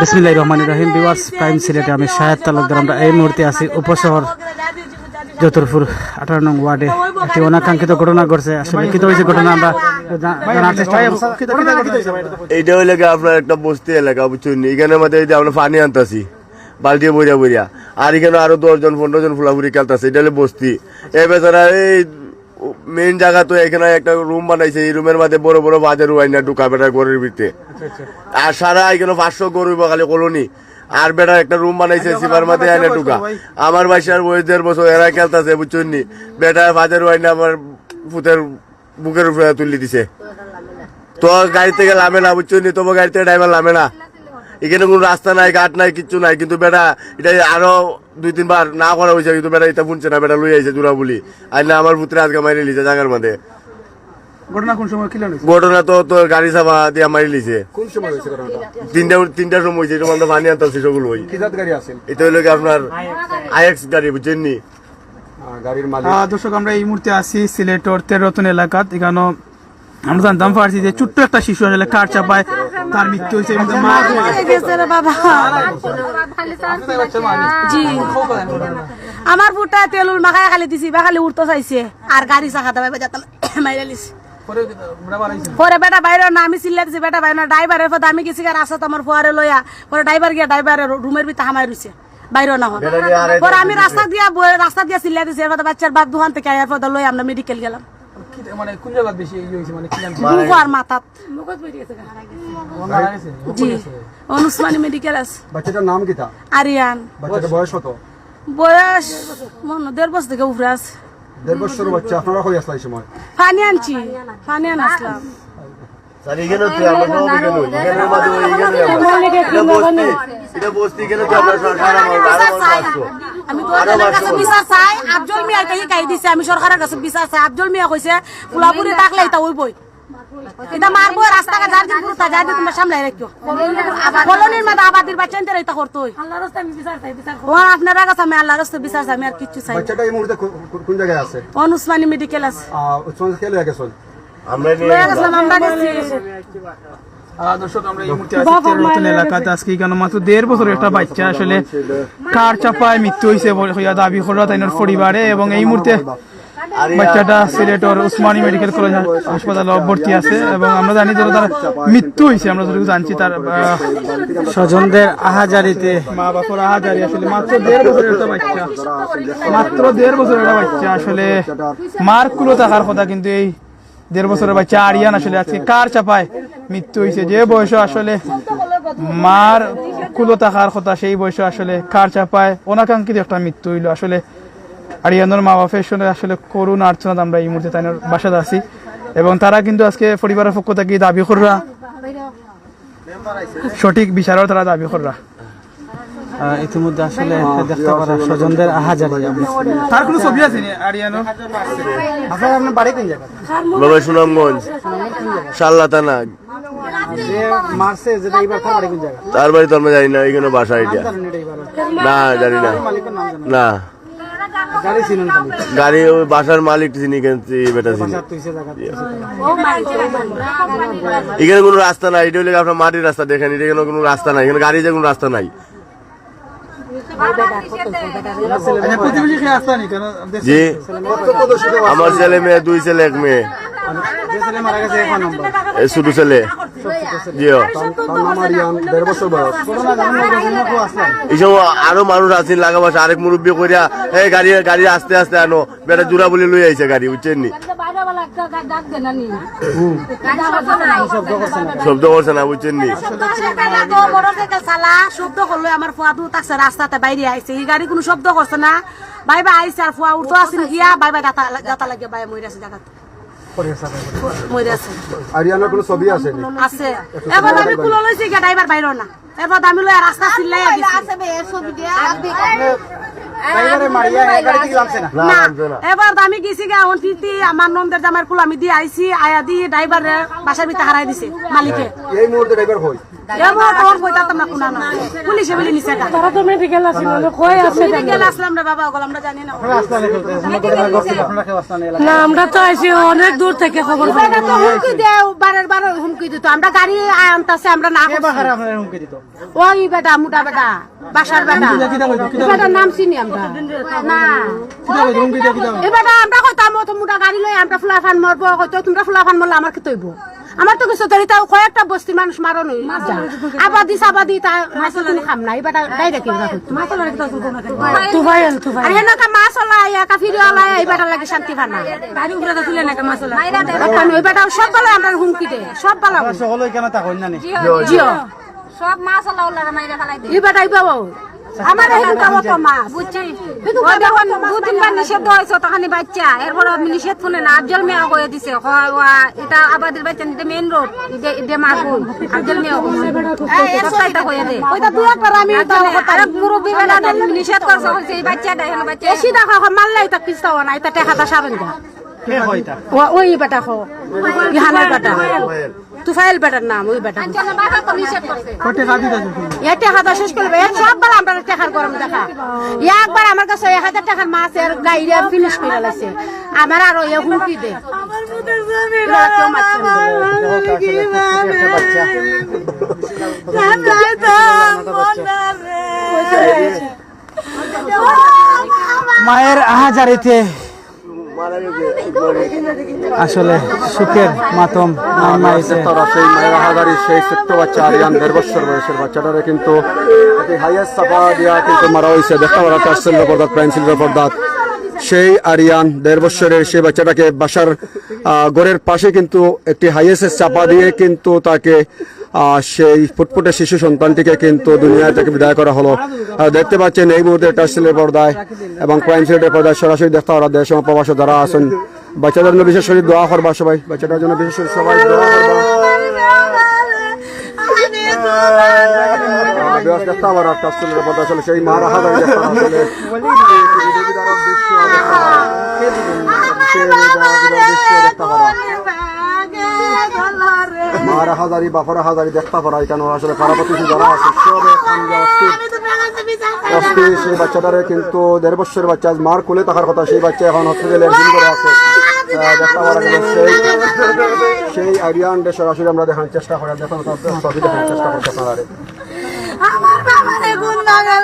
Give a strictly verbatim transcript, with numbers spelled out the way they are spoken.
বিসমিল্লাহির রহমানির রহিম। Viewers, prime সিলেটে আমি শাহেদ তালুকদার। আমরা এই মুহূর্তে আছি উপশহর যতুরপুর আঠারো নং ওয়ার্ডে। একটি অনাকাঙ্ক্ষিত ঘটনা ঘটছে। আসলে কিতা অইছে ঘটনা, আমরা জা-, জানার চেষ্টা করব। এইটা অইলো গিয়া আপনার একটা বস্তি এলাকা, বুঝছইন নি? ইখানর মাঝে এই যে আমরা পানি আনতাছি বালতিয়ে বইরা বইরা, আর ইখানো আরো দশ জন পনেরো জন ফুলাফুলি খেলতাছে। এটা অইলো বস্তি। এ বেচারা এই মেইন জাগা তো, ইখানো একটা রুম বানাইছে, এই রুমর মাঝে বড় বড় বাজার আইনা ঢুকা বেটার ঘরর ভিতরে। আর সারা ইখানো পাঁচশো ঘর অইবো খালি কলোনি। আর বেটার একটা রুম বানাইছে, সিবার মাঝে আইনা ঢুকা। আমার বাইচ্চার বয়স দেড় বছর, এরা খেলতাছে, বুঝছইন নি? বেটার বাজার আইনা আমার পুতের বুকের উপরে তুলি দিছে। তো গাড়ি থাকি লামে না, বুঝছইন নি? তবু গাড়ি থাকি ড্রাইভার লামে না। ইখানো কুনু রাস্তা নাই, ঘাট নাই, কিচ্ছু নাই, কিন্তু বেটা ইটা আরো দুই তিনবার না করা অইছে, কিন্তু বেটা ইটা হুনছে না, বেটা লই আইছে জুরা বুলি। আর না, আমার পুতরে আজকে মারিলিছে জাগার মাঝে। ঘটনা কোন সময় কিলা অইছে? ঘটনা তো তোর গাড়ি চাপা দিয়া মারিলিছে। কোন সময় অইছে ঘটনাটা? তিনটা তিনটার সময় অইছে, এটা আমরা পানি আনতাছি সকল অই। কি জাত গাড়ি আছিল? এটা অইলো গিয়া আপনার আইএক্স গাড়ি, বুঝছইন নি? আহ, গাড়ির মালিক। আহ, দর্শক, আমরা এই মুহূর্তে আছি সিলেটর তেরো রতন এলাকাত। ইখানো আমরা জানতাম পারছি যে ছোট্ট একটা শিশু আসলে কার চাপায় তার মৃত্যু অইছে। এবং তার মা মারা গেছে রে বাবা। জি। আমার পুতটা তেল মাখায় খালি দিছি, ইবা খালি উঠতো চাইছে। আর গাড়ি চাকা দাবাই বাজাতাম, মাইরা লিছে। পরে বেটা বাইরে না, আমি চিল্লা দিছি, বেটা বাইরে না, ড্রাইভারর পদে আমি গেছি গা রাস্তাত আমার ফুয়ারে লইয়া। পরে ড্রাইভার গিয়া ড্রাইভারর রুমর ভিতরে হামাই রইছে, বাইরে না অয়। পরে আমি রাস্তা দিয়া বই-, রাস্তা দিয়া চিল্লা দিছি, এর পদে বাইচ্চার বাপ দোকান থাকি আইয়ার পদে লইয়া আমরা মেডিকেল গেলাম। কি, মানে কোন জাগাত বেশি ইয়ে অইছে, মানে কি নাম? বুকর মাথাত। ও মারা গেছে? জি। ওখানে উসমানী মেডিকেল আছে। বাচ্চাটার নাম কিতা? আরিয়ান। বাচ্চাটার বয়স কত? বয়স মনে হয় দেড় বছর থাকি উপরে আছে। দেড় বছর বাচ্চা। আপনারা কই আছলা এই সময়? পানি আনছি, পানি আনছিলাম। স্যার, ইখানো তো আমরা সব ইখানো, ইখানর মাঝে ওই ইখানো আমরা। এটা বস্তি, এটা বস্তি, ইখানো তো আমরা সব সারা মাল, আরো মাল আসছো। আমি গভর্নমেন্টর কাছে বিচার চাই, আফজল মিয়ার কাছে গাই দিছে, আমি সরকারর কাছে বিচার চাই। আফজল মিয়া কইছে, ফুলাফুলি থাকলে ইটা অইবই। ইটা মারবো, রাস্তাঘাট যার দিন পুরো তাজা দিন তোমরা সামলাই রাখিও। কলোনির মাঝে আবাদির বাইচ্চাইন্তরে ইটা করতো অয়। ও আপনারার কাছে আমি আল্লাহর রাস্তায় বিচার চাই, আমি আর কিচ্ছু চাই না। বাচ্চাটা এই মুহূর্তে কো-, কো-, কোন জায়গায় আছে? অন উসমানী মেডিকেল আছে। আহ, উসমান খেয়াল হয়ে গেছেন? আমরা নিয়ে লয়ে গেছিলাম আমরা গেছি। আহ, দর্শক, আমরা এই মুহূর্তে আছি তেরো রতন এলাকাত। আজকে ইখানো মাত্র দেড় বছর একটা বাচ্চা আসলে কার চাপায় মৃত্যু অইছে বলে কইয়া দাবি কররা তাইনর পরিবারে, এবং এই মুহূর্তে বাচ্চাটা সিলেটর উসমানী মেডিকেল কলেজ হাসপাতালে ভর্তি আছে, এবং আমরা জানি যে তার মৃত্যু অইছে, আমরা যতটুকু জানছি তার, আহ, স্বজনদের আহাজারিতে মা বাপর আহাজারি। আসলে মাত্র দেড় বছরের একটা বাচ্চা, মাত্র দেড় বছরের একটা বাচ্চা আসলে মার কুলো থাকার কথা, কিন্তু এই দেড় বছরের বাচ্চা আরিয়ান আসলে আজকে কার চাপায় মৃত্যু অইছে। যে বয়সে আসলে মার কুলো থাকার কথা, সেই বয়সে আসলে কার চাপায় অনাকাঙ্ক্ষিত একটা মৃত্যু অইলো। আসলে আরিয়ানর মা বাপের সঙ্গে আসলে করুণ আর্তনাদ। আমরা এই মুহূর্তে তাইনর বাসাত আছি, এবং তারা কিন্তু আজকে পরিবারর পক্ষ থাকি দাবি কররা, সঠিক বিচারর তারা দাবি কররা। আহ, ইতিমধ্যে আসলে দেখতে পারা স্বজনদের আহাজারি। তার কোনো ছবি আছে নি আরিয়ানর? বাবা সুনামগঞ্জ, শাল্লা থানা। যে মারছে, যেটা এবার তার বাড়ি কোন জায়গা? তার বাড়ি তো আমরা জানি না, এখানে বাসা এটা। জানেন এটা এবার? না, জানি না। মালিকের নাম জানেন? না, গাড়ি চিনেন খালি? গাড়ি ওই বাসার মালিক চিনি, কিন্তু এই বেটা চিনি। তুই সে জায়গা এখানে কোনো রাস্তা নাই, এটা হইলে আপনার মাটির রাস্তা, দেখেন, এটা এখানে কোনো রাস্তা নাই, এখানে গাড়ি যে কোনো রাস্তা নাই। আচ্ছা, প্রতিবেশী খেয়ে আসতে আনি কেন? জি, আমার ছেলে মেয়ে, দুই ছেলে এক মেয়ে। যে ছেলে মারা গেছে, এখন নম্বর। এই ছোট ছেলে। জি, ও। তার নাম আরিয়ান, দেড় বছর বয়স। এই সময় আরো মানুষ আছেন লাগা বাসা, আরেক মুরব্বী কইরা, এই গাড়ি, গাড়ি আস্তে আস্তে আনো, বেটা জোড়া বলে লই আইছে গাড়ি, বুঝছেন নি? শব্দ করছে না, বুঝছেন নি? মোটরসাইকেল চালা শব্দ করলো, আমার ফুয়া দূর থাকছে, রাস্তাতে বাইরে আইছে, এই গাড়ি কোনো শব্দ করছে না। ভাই ভাই আইছে, আর ফুয়া উঠতো আসেন গিয়া, ভাই ভাই যাতা যাতা লাগিয়া ভাই মরে আছে জায়গাতে। মরে আছে। আরিয়ানর কোনো ছবি আছে নি? আছে। এখন আমি কুলো লইছি গিয়া, ড্রাইভার বাইরে না। এরপর আমি লইয়া রাস্তা চিল্লাইয়া গেছি। ড্রাইভারে মারিয়া এবারে কি জানছে না? না, না, জানছে না। এবার আমি গেছি গা, অন ফিরতি আমার ননদের জামাইর কুল আমি দিয়া আইছি, আয়া দি ড্রাইভারে বাসার ভিতরে হারাই দিছে মালিকে। এই মুহূর্তে ড্রাইভার কই? এ মুহূর্তে অন কই, তা তো আমরা কুনা না। পুলিশে বলে নিছে গা। তারা তো মেডিকেল আছে, মানে কই আছে? মেডিকেল আসলাম রে বাবা, ওগুলো আমরা জানি না। না, আমরা তো আইছি অনেক দূর থেকে খবর পাই। এবারে তো হুমকি দেয়, বারের বারে হুমকি দিত। আমরা গাড়ি আনতাছে, আমরা না করছি। ওই বেটা, মোটা বেটা, বাসার বেটা। হুমকি দেয়, কিতা কইতো, কিতা এই বেটার নাম চিনি আমরা। না। কিতা কইতো, হুমকি দেয়, কিতা কইতো? এই বেটা, আমরা কইতাম, "অত মোটা গাড়ি লই আমরা ফুলাফান মরবো", কইতো, "তোমরা ফুলাফান মরলে আমার কিতা অইবো?" আমার তো কিছু ধরি, তাও কয়েকটা বস্তির মানুষ মারণ অই যায়। আবাদি সাবাদি তা মাসে কোনো কাম নাই, এই বেটা ডাইরেক্ট এই বেটা করতো। তুফাইল, তুফাইল। আর হেন একটা মাছ ওলা, ইয়া কাফির ওলা, এই বেটার লাগে শান্তি পানা। গাড়ি উপরে তো তুলে না, একটা মাছ ওলা। একটা নয়, এই বেটা সব বেলা আমরা হুমকি দে, সব বেলা। আপনারা সকলে এখানে থাকেন না নি? জিও। সব মাছ ওলা ওলা মাইরা ফালাই দে। এই বেটা, এই বাবা। আমার এই বেটা অত মাছ। বুঝছি। কিন্তু ওই যখন দু তিনবার নিষেধ হয়েছে, তখনই বাচ্চা, এরপর আমি নিষেধ শুনে না, আফজল মিয়া কয়ে দিছে, কয়, ওয়া, এটা আবাদির বাচ্চা, এটা মেইন রোড, এটা, এটা মারবো, আফজল মিয়া কয়ে। এই, সবটা এটা কয়ে দে। ওইটা দুই একবার আমি তাও কথা আরেক মুরব্বী বেটা নিষেধ করছে, কইছে, এই বাচ্চাটা, এখানে বাচ্চা। এসি দেখা হয়, মারলে এটা কিস্তা হয় না, এটা টেকাটা সাবেন যা। কে হয় এটা? ও, ওই বেটা কো। ইহানের বেটা। তুফাইল বেটার নাম, ওই বেটা। আচ্ছা, না, বাবা তো নিষেধ করছে। কয় টেকা দিতা তুমি? এ টেকা তো শেষ করবে, এ সব বেলা আমরা টেকার গরম দেখা। একবার আমার কাছে এক হাজার টেকার মাছ এর গাইরে ফিনিশ করে লাইছে। আমার আরো এ হুমকি দে। এরা কেউ মারছে না। মায়ের আহাজারিতে আসলে শোকের মাতম নাম মাইছে। তারা সেই মায়ের আহাজারি, সেই ছোট্ট বাচ্চা আরিয়ান, দেড় বছর বয়সের বাচ্চাটারে কিন্তু এটি হাইয়েস্ট চাপা দিয়া কিন্তু মারা হয়েছে। দেখতে পারা টার্সেল পর্দাত, প্রাইম সিলভার পর্দাত সেই আরিয়ান দেড় বছরের সেই বাচ্চাটাকে বাসার, আহ, ঘরের পাশে কিন্তু একটি হাইয়েস্ট চাপা দিয়ে কিন্তু তাকে আহ, সেই ফুটফুটে শিশু সন্তানটিকে কিন্তু দুনিয়া থেকে বিদায় করা হলো। আহ, দেখতে পাচ্ছেন এই মুহূর্তে টার্সেলের পর্দায় এবং প্রাইম সিলেটের পর্দায় সরাসরি দেখতে পারা দেশ এবং প্রবাসে যারা আছেন, বাচ্চাদের জন্য বিশেষ করে দোয়া করবা সবাই, বাচ্চাটার জন্য বিশেষ করে সবাই দোয়া করবা। আহ, বিয়াস দেখতে পারা টার্সেলের পর্দায় আসলে সেই মার আহাজারি দেখতে পারা আসলে। মার আহাজারি, বাপর আহাজারি দেখতে পারা, এখানে আসলে পাড়া প্রতিবেশী যারা আছে, সব এখন যে অস্থির, অস্থির। সেই বাচ্চাটারে কিন্তু দেড় বছরের বাচ্চা, আজ মার কোলে থাকার কথা, সেই বাচ্চা এখন হসপিটালে অ্যাডমিট করে আছে। আহ, দেখতে পারা গেল সেই, সেই আরিয়ানরে সরাসরি আমরা দেখানোর চেষ্টা করার, দেখানোর, দেখানোর চেষ্টা করতে আপনারা। আমার বাবারে কোন বাগান